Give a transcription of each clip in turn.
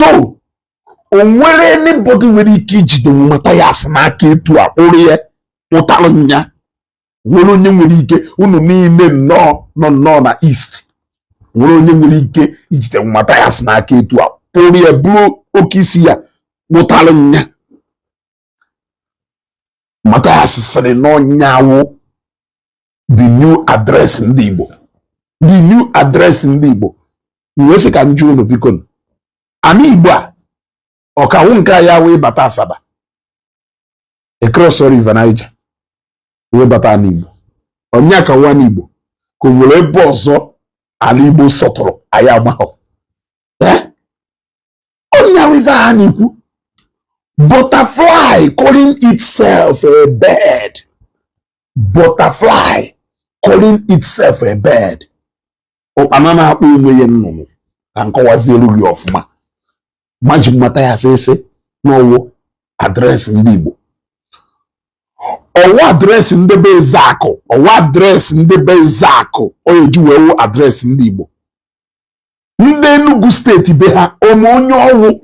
So o nwere anybody nwere ike ijide Mathias n'aka etu a kpụrụ ya ụtalụ nya? Nwere onye nwere ike? Unu niile nnọọ nọ nnọọ na East, nwere onye nwere ike ijide Mathias n'aka etu a kpụrụ ya, bụrụ oke isi ya kpụtalụ nya? Mathias sịrị n'ọnyanwụ the new address ndị Igbo, the new address ndị Igbo. Wee sị ka njụ unu, biko, ana Igbo a ọkawụ nke a ya wee bata Asaba, across River Niger wee bata ana Igbo, onye ka nwa Igbo ka o nwere ebe ọzọ ala Igbo sọtụrụ anyị amaghọ? Onye ife ha na-ekwu, butterfly calling itself a bird, butterfly calling itself a bird, ụkpana na-akpọ onwe ya nnụnụ. Ka nkọwazielu gị ọfụma, maji Mathias ese n'ọwụ address ndị Igbo, ọwa address ndị be Ezeakụ, ọwa address ndị be Ezeakụ, ọ eji wee wụ address ndị Igbo. Ndị Enugu Steeti be ha ọma onye ọwụ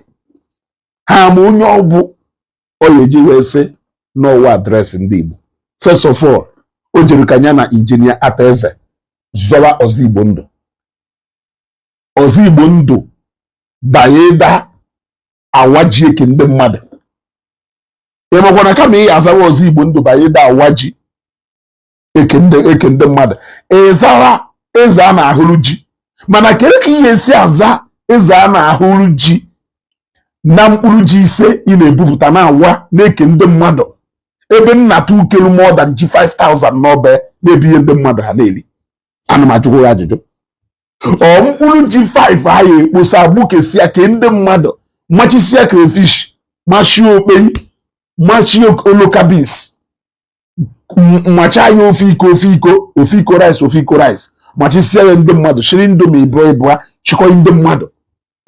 ha ama onye ọbụ ọ eji wee sị n'ọwa address ndị Igbo? First of all, o jere ka ya na Injinia Ata Eze zọwa Ọzọ Igbo Ndụ. Ọzọ Igbo Ndụ banye da awa ji eke ndị mmadụ. Ị makwa na kama ị azawa Ọzọ Igbo Ndụ banye da awa ji eke ndị mmadụ, ịzara eze a na-ahụrụ ji. Mana kedu ka ị ga-esi aza eze a na-ahụrụ ji na mkpụrụ ji 5 ị na-ebupụta na-awa na-eke ndị mmadụ, ebe nnata ukelu more than ji 5000 n'ọbe na-ebi ihe ndị mmadụ ha na-eri? Ana m ajụkwa ya ajụjụ. Ọ mkpụrụ ji 5 ha ya ekposa gbukesia ke ndị mmadụ, machisia crayfish, machie okpei, machie oloka beans, macha ya ofe iko, ofe iko, ofe iko rice, ofe iko rice, machisia ya ndị mmadụ, shiri Indomie ịbụọ ịbụọ, chịkọ ndị mmadụ.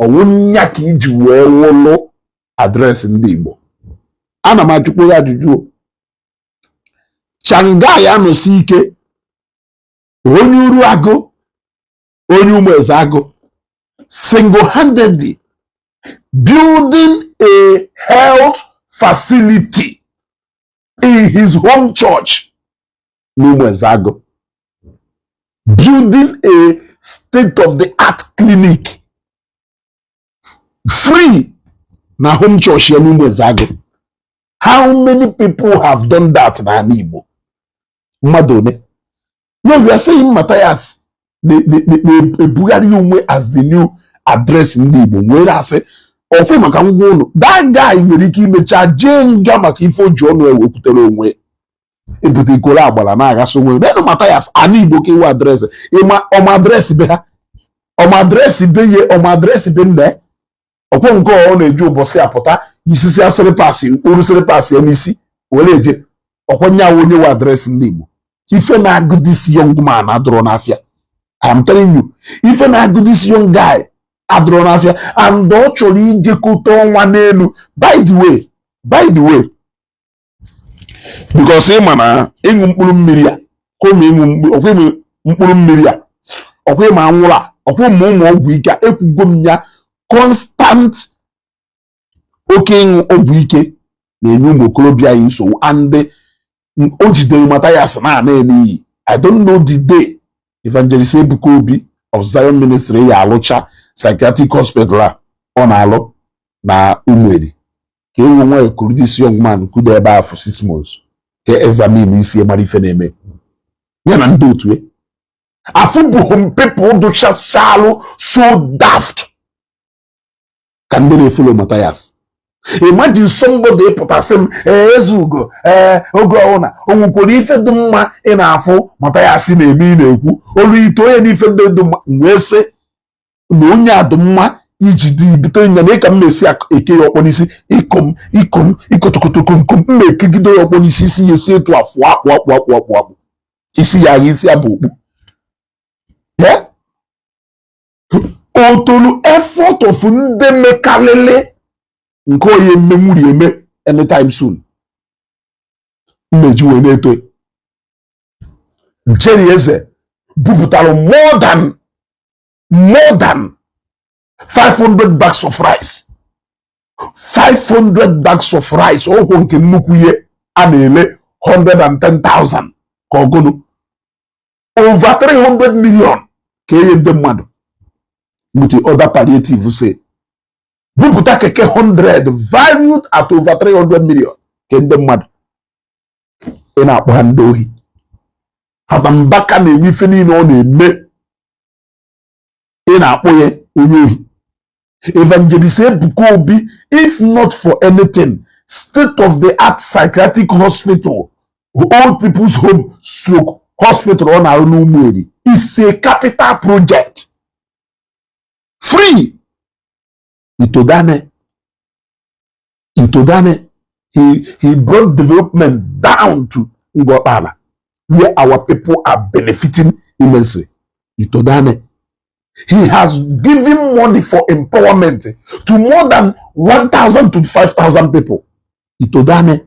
Ọwụ nya ka iji wee wụlụ address ndị Igbo? Ana m ajụkwa ya ajụjụ o. Shanghai anọsi ike, onye uru agụ, onye ụmụ eze agụ, single-handedly building a health facility in his home church n'ụmụ eze agụ, building a state of the art clinic free na home church ya n'ụmụ eze agụ. How many people have done that n'ala Igbo? Mmadụ one? No, you are saying Matthias na-ebugharị onwe as the new address ndị Igbo. Were asị ọfụ maka ngwa ụlọ, that guy nwere ike imecha jee nga maka ife o ji ọnụ ewepụtara onwe, ebute ikoro agbara na-aghasa onwe. Menụ Matthias ana Igbo ka iwu address ịma ọma address be ha, ọma address be ye, ọma address be nna ya. Ọkwọ nke ọ na-eji ụbọchị apụta isisi asịrị pasị mkpụrụ slippers ya n'isi were eje ọkwanye awụ onye nwe address ndị Igbo. Ife na-agụ this young man adụrọ n'afịa. I am telling you, ife na-agụ this young guy adụrọ n'afịa, and ọ chọrọ ijekọta ọnwa n'elu. By the way, by the way, because ị ma na ịṅụ mkpụrụ mmiri a kwụm, ịṅụ ọkwa ịmụ mkpụrụ mmiri a, ọkwa ịma anwụrụ a, ọkwa ịma ụmụ ọgwụ ike a, ekwugo m ya, constant oke ịṅụ ọgwụ ike na-enye ụmụ okorobịa anyị nsogbu, and o jidere Mathias na-ana n'iyi. I don't know the day Evangelist Ebuka Obi of Zion Ministry ya alụcha psychiatric hospital a ọ na-alụ na Umueri, ka ewu nwa kuru this young man kudo ebe a for 6 months ka examine isi mara ife na-eme ya na ndị otu ya. Afụbụghị people dụchachalụ so daft ka ndị na-efollow Mathias. Imagine somebody pụtasị m, ee, Ezeugo, ee, oge ọbụla o nwekwara ife dị mma ị na-afụ Mathias na-eme, ị na-ekwu olu ite onye n'ife ndị dị mma, wee sị na onye a dị mma iji dị bute nya na ịka m esi eke ya ọkpọ n'isi, ikom ikom ikotokotokomkom m na-ekegide ya ọkpọ n'isi, isi ya esi etu afụ akpụ akpụ akpụ akpụ akpụ, isi ya agha, isi ya bụ okpu. Otolu effort of ndị mekarịrị nke onye mmenwuri eme anytime soon mmeji wee na-eto. Jerry Eze bupụtara more than 500 bags of rice. 500 bags of rice, ọkwụ nke nnukwu ihe a na-ele 110,000 ka ọgụnụ, over 300 million ka enye ndị mmadụ with the other palliative. Say bupụta keke 100 valued at over 300 million ke ndị mmadụ, ị na-akpọ ha ndị ohi. Fada Mbaka na-eme ife niile ọ na-eme, ị na-akpọ ya onye ohi. Evangelist Ebuka Obi, if not for anything, state of the art psychiatric hospital, old people's home stroke hospital ọ na-arụ n'Ụmụeri is a capital project, free. Itodane, Itodane, he brought development down to Ngokpala, where our people are benefiting immensely. Itodane, he has given money for empowerment to more than 1,000 to 5,000 people. Itodane,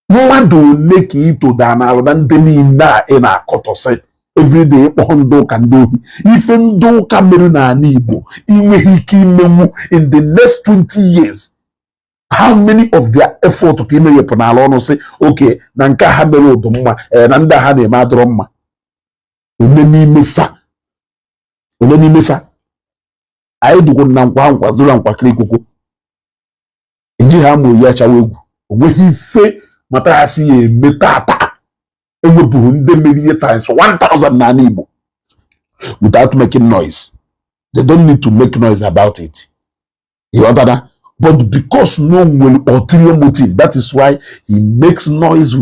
mmadụ ole ka itodane arụ na ndị niile a ị na-akọtọsị everyday, ịkpọ ndị ụka ndị ohi? Ife ndị ụka mere n'ala Igbo inweghị ike imenwu in the next 20 years. How many of their effort ka imeghepụ n'ala ọnụ sị oke na nke a ha mere ụdụ mma, ee, na ndị a ha na-eme adọrọ mma? One n'ime fa, one n'ime fa anyị dụkwuru na nkwa nkwa zụrụ nkwakịrị ikwukwu ejighị ama oyi achawa egwu. O nweghị ife Mathias ya eme tata ewepụghị ndị mere ihe times 1000 n'ala Igbo without making noise. They don't need to make noise about it, ịghọtara? But because no nwere ulterior motive, that is why he makes noise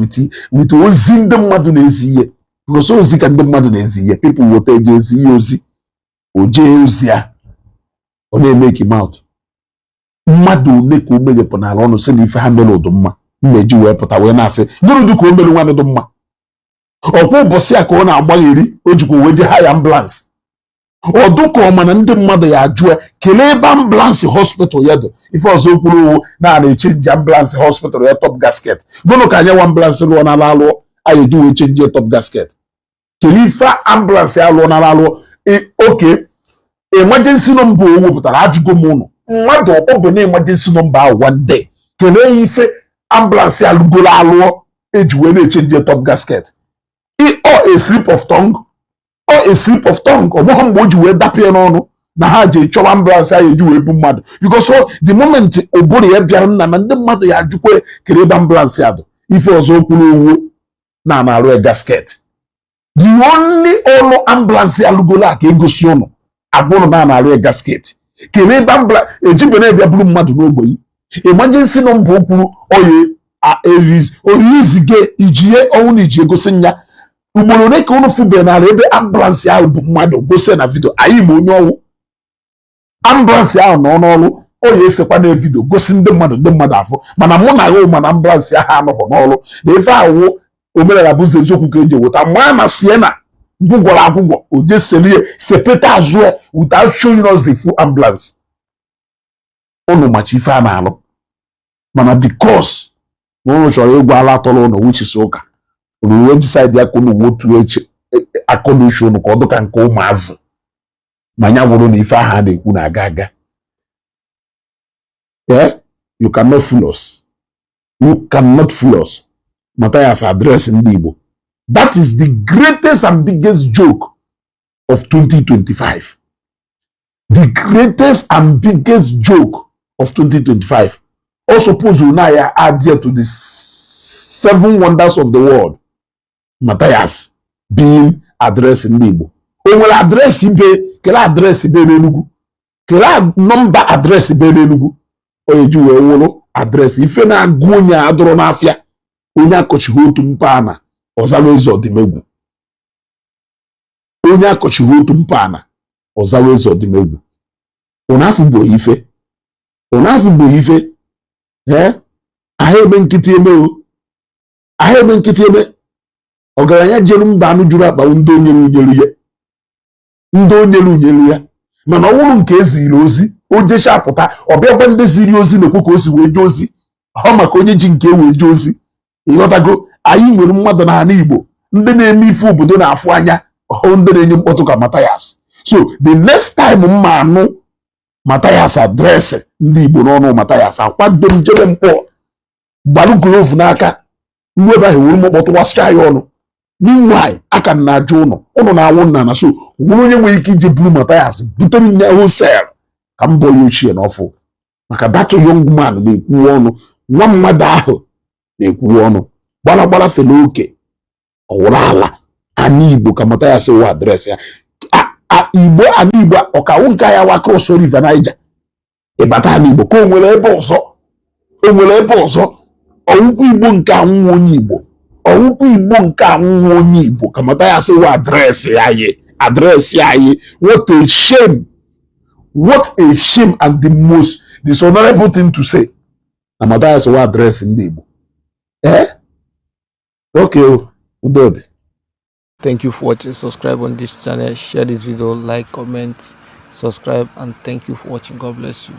with ozi ndị mmadụ na-ezi ihe, because ozi ka ndị mmadụ na-ezi ihe. People weta ego ezi ihe ozi, o jee ozi ya, ọ na-emeki mouth. Mmadụ ole ka o meghepụ n'ala ọnụ sị na ife ha mere ụdụ mma mmeji wee pụta wee na-asị gịnị dị ka o mere nwanne dị mma? Ọkwa ụbọchị a ka ọ na-agbagheri, o jikwa wee jee haya ambulance. Ọdụ ka ọ mana ndị mmadụ ya ajụ ya kelee ebe ambulance hospital ya dị. Ife ọzọ okwuru owu na na-echange ambulance hospital ya top gasket. Gụnụ ka anyị nwa ambulance lụọ n'ala alụọ anyị eji wee change top gasket? Kelee ife ambulance ya lụọ n'ala alụọ? Oke emergency number o wepụtara, ajụgo m ụnụ, mmadụ ọ bụ na emergency number ahụ one day? Kelee ya ife ambulance ya lụgolo alụọ eji wee na-echange top gasket? Ọ a slip of tongue, ọ a slip of tongue. Ọ bụghị mgbe o ji wee dapụ ya n'ọnụ na ha ji chọwa ambulance ahụ eji wee bu mmadụ, because the moment ụbụrụ ya bịara nna na ndị mmadụ ya ajụkwa kere ebe ambulance ya dị. Ife ọzọ kwuru owu na na-arụ ya gasket. The only ọlụ ambulance ya lụgolo a ka egosi ụnụ agwa ụnụ na na-arụ ya gasket. Kere ebe ambulance ejibe na-ebịa buru mmadụ n'ogbenye? Emergency number o kwuru oye oyizige ijie ọnwụ na iji egosi nya. Ugboro ole ka unu fube n'ala ebe ambulance ahụ bụ mmadụ gosi na video? Anyị ma onye ọnwụ ambulance ahụ nọ n'ọrụ, o ya esekwa na video gosi ndị mmadụ, ndị mmadụ afụ. Mana mụ na ahụ, mana ambulance ahụ anọghị n'ọrụ na ife ahụ omenala bụzi eziokwu ka eji eweta maa na siena gwụgwọrọ agwụgwọ o je selie sepete azụ ya without showing us the full ambulance. Unu macha ife a na-alụ, mana because na unu chọrọ ịgwa ala atọrọ ụnụ, which is ụka, unu wee decide ya ka unu wotu eche akọ na uche unu ka ọ dịka nke ụmụazị, ma ya wụrụ na ife ahụ a na-ekwu na-aga aga. Eh, you cannot fool us, you cannot fool us. Matthias address ndị Igbo, that is the greatest and biggest joke of 2025, the greatest and biggest joke of 2025. Ọ suppose na ya add here to the seven wonders of the world. Matthias being address ndị Igbo, o nwere address be? Kele address be n'Enugu? Kele number address be n'Enugu o eji wee wụrụ address? Ife na-agụ onye adụrụ n'afịa, onye akọchighị otu mpaghara ọzara eze ọdịmegwu, onye akọchighị otu mpaghara ọzara eze ọdịmegwu. Ụnụ afụgbo ife, ụnụ afụgbo ife. Ee, ahụ eme nkịtị eme o, ahụ eme nkịtị eme. Ọgaranya jere mba anụ juru akpa, ndị onyere unyelu ya, ndị onyere unyelu ya. Mana ọ bụrụ nke eziri ozi, o jecha pụta, ọ bịakwa ndị ziri ozi na-ekwu ka o si wee jee ozi ọ, maka onye ji nke wee jee ozi. Ịghọtago? Anyị nwere mmadụ n'ala Igbo, ndị na-eme ife obodo na-afụ anya, ọhụ ndị na-enye mkpọtụ ka Matthias. So the next time mma anụ Matthias address Ndị Igbo n'ọnụ Mathias, akwado m jebe mkpọ gbalụ glove n'aka nru ebe ahụ, were m kpọtụwasịcha ya ọnụ. Meanwhile, aka m na-ajụ ụnụ, ụnụ na-anwụ nna na so nwere onye nwere ike ije buru Mathias butere m ya wholesale ka m bọọ ya ochie na ọfụ, maka that young man na-ekwu ọnụ, nwa mmadụ ahụ na-ekwu ọnụ gbara gbara fele oke ọwụrụ ala ana Igbo ka Mathias wụ address ya. Igbo, ana Igbo ọkawụ nke ya wa cross River Niger ịbata ana Igbo ka o nwere ebe ọzọ, o nwere ebe ọzọ. Ọwụkwa Igbo nke anwụ onye Igbo, ọwụkwa Igbo nke anwụ onye Igbo ka Mathias wụ address anyị, address anyị. What a shame, what a shame and the most dishonorable thing to say na Mathias wụ address ndị Igbo. Eh, okay o, udo dị. Thank you for watching. Subscribe on this channel, share this video, like, comment, subscribe, and thank you for watching. God bless you.